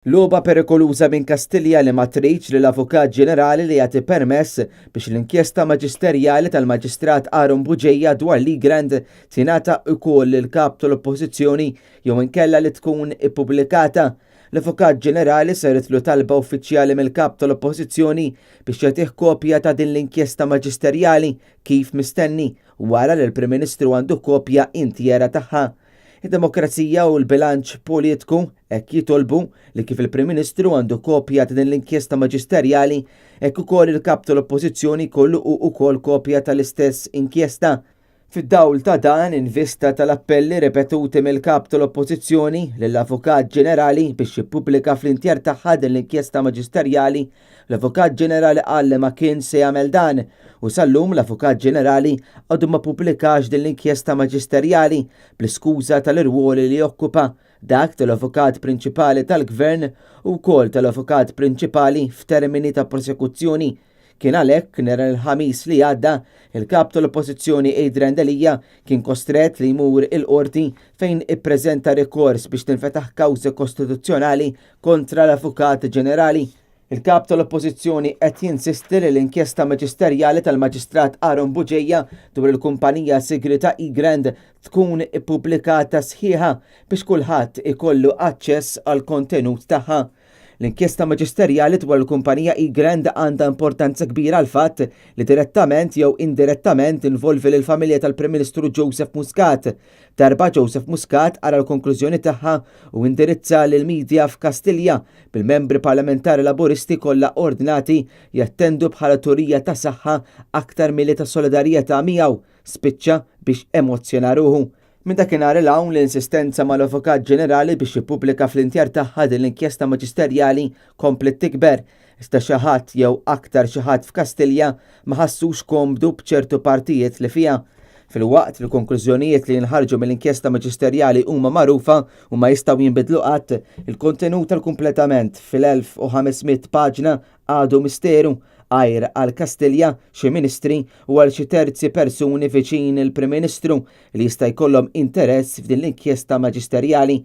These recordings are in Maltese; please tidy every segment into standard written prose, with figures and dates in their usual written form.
Logħba perikoluża minn Kastilja li ma tridx li l-Avukat Ġenerali li jagħti permess biex l-inkjesta maġisterjali tal-Maġistrat Aaron Bugeja dwar l-Egrant tingħata wkoll lill-Kap tal-Oppożizzjoni jew inkella li tkun ippubblikata. L-Avukat Ġenerali saritlu talba uffiċjali mill-Kap tal-Oppożizzjoni biex jagħtih kopja ta' din l-inkjesta maġisterjali kif mistenni wara li l-Prim Ministru għandu kopja intiera tagħha. Id-demokrazija u l-bilanċ politiku hekk jitolbu li kif il-Prim Ministru għandu kopja ta' din l-inkjesta maġisterjali, hekk ukoll il-Kap tal-Oppożizzjoni jkollu hu ukoll kopja tal-istess inkjesta. Fid-dawl ta' dan, in vista tal-appelli ripetuti mill-Kap tal-Oppożizzjoni lill-Avukat Ġenerali biex jippubblika fl-intier tagħha din l-inkjesta maġisterjali, L-Avukat Ġenerali qal li ma kienx se jagħmel dan u sal-lum l-Avukat Ġenerali għadu ma pubblikax din l-inkjesta maġisterjali bl-iskuża tal-irwoli li jokkupa, dak tal-Avukat Prinċipali tal-Gvern u wkoll tal-Avukat Prinċipali f'termini ta' prosekuzzjoni. Kien għalhekk nhar il-Ħamis li għadda, il-Kap tal-Oppożizzjoni Adrian Delia kien kostrett li jmur il-Qorti fejn ippreżenta rikors biex tinfetaħ kawża kostituzzjonali kontra l-Avukat Ġenerali. Il-Kap tal-Oppożizzjoni qed jinsisti li l-inkjesta maġisterjali tal-Maġistrat Aaron Bugeja dwar il-kumpanija sigrieta Egrant tkun ippubblikata sħiħa biex kulħadd ikollu aċċess għall-kontenut tagħha. L-inkjesta maġisterjali dwar il-kumpanija Egrant għandha importanza kbira għall-fatt li direttament jew indirettament tinvolvi lill-familja tal-Prim Ministru Joseph Muscat. Darba Joseph Muscat qara l-konklużjoni tagħha u indirizza lill-media f'Kastilja, bil-membri parlamentari Laburisti kollha ordnati jattendu bħala turija ta' saħħa aktar milli ta' solidarjetà miegħu, spiċċa biex emozzjona ruħu. Minn dakinhar 'il hawn l-insistenza mal-Avukat Ġenerali biex jippubblika fl-intjar tagħha din l-inkjesta maġisterjali kompliet tikber, iżda xi ħadd jew aktar xi ħadd f'Kastilja ma ħassux komdu b'ċertu partijiet li fiha. Filwaqt li l-konklużjonijiet li jinħarġu mill-inkjesta maġisterjali huma magħrufa u ma jistgħu jinbidlu qatt, il-kontenut tal-kompletament fil-1500 paġna għadu misteru, għajr għal Kastilja, xi ministri u għal xi terzi persuni viċin il-Prim Ministru li jista' jkollhom interess f'din l-inkjesta maġisterjali.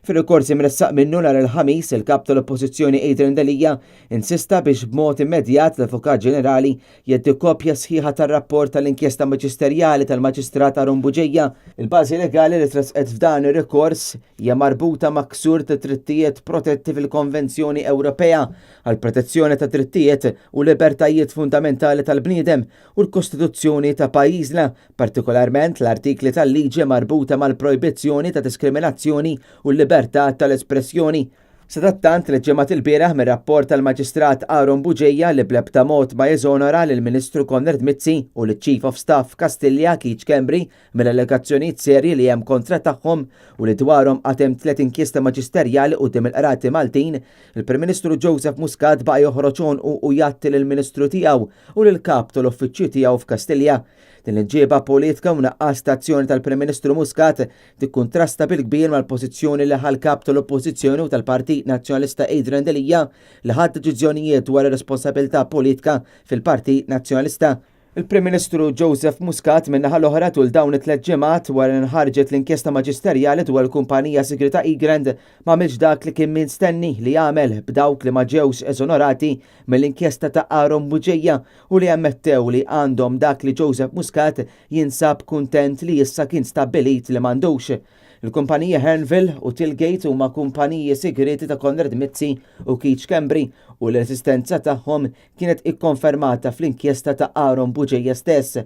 Fir-rikors imressaq minnu nhar il-Ħamis, il-Kap tal-Oppożizzjoni Adrian Delia insista biex b'mod immedjat l-Avukat Ġenerali jgħaddi kopja sħiħa tar-rapport tal-inkjesta maġisterjali tal-Maġistrat Aaron Bugeja. Il-bażi legali li tressqet f'dan ir-rikors hija marbuta ma' ksur ta' drittijiet protetti fil-Konvenzjoni Ewropea għall-Protezzjoni ta' Drittijiet u Libertajiet Fundamentali tal-Bniedem u l-Kostituzzjoni ta' pajjiżna, partikolarment l-artikli tal-liġi marbuta mal-projbizzjoni ta' diskriminazzjoni u l-libertà tal-espressjoni. Sadattant, l-Ġimgħa ilbieraħ mir-rapport tal-Maġistrat Aaron Bugeja li bl-ebda mod ma jeżonora lill-Ministru Konrad Mizzi u liċ-Chief of Staff Kastilja Keith Schembri mill-allegazzjonijiet serji li hemm kontra tagħhom u li dwarhom għad hemm tliet inkjesta maġisterjali quddiem il-qrati Maltin, il-Prim Ministru Joseph Muscat baqa' joħroġ għonqu u jgħatti lill-Ministru tiegħu u lill-Kap tal-Uffiċċju tiegħu f'Kastilja. Din l-imġieba politika u nuqqas ta' azzjoni tal-Prim Ministru Muscat tikkuntrasta bil-kbir mal-pożizzjoni li ħa l-Kap tal-Oppożizzjoni u tal-Partit Nazzjonalista Adrian Delia li ħa deċiżjonijiet dwar ir-responsabilità politika fil-Partit Nazzjonalista. Il-Prim Ministru Joseph Muscat min-naħa l-oħra tul dawn it-tliet ġimgħat wara li nħarġet l-inkjesta maġisterjali dwar il-kumpanija sigrieta Egrant ma għamilx dak li kien mistenni li jagħmel b'dawk li ma ġewx eżonorati mill-inkjesta ta' Aaron Bugeja u li ammettew li għandhom dak li Joseph Muscat jinsab kuntent li issa kien stabbilit li m'għandux. Il-kumpaniji Hearnville u Tillgate huma kumpaniji sigrieti ta' Konrad Mizzi u Keith Schembri u l-eżistenza tagħhom kienet ikkonfermata fl-inkjesta ta' Aaron Bugeja stess.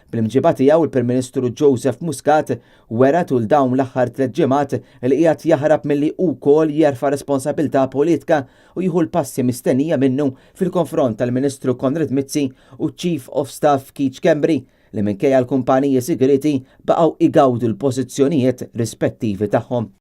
Bl-imġiba tiegħu il-Prim Ministru Joseph Muscat wera tul dawn l-aħħar tliet ġimgħat li qiegħed jaħrab milli wkoll jerfa' responsabilità politika u jieħu l-passi mistennija minnu fil-konfront tal-Ministru Konrad Mizzi u Chief of Staff Keith Schembri li minkejja l-kumpaniji sigrieti baqgħu igawdu l-pożizzjonijiet rispettivi tagħhom.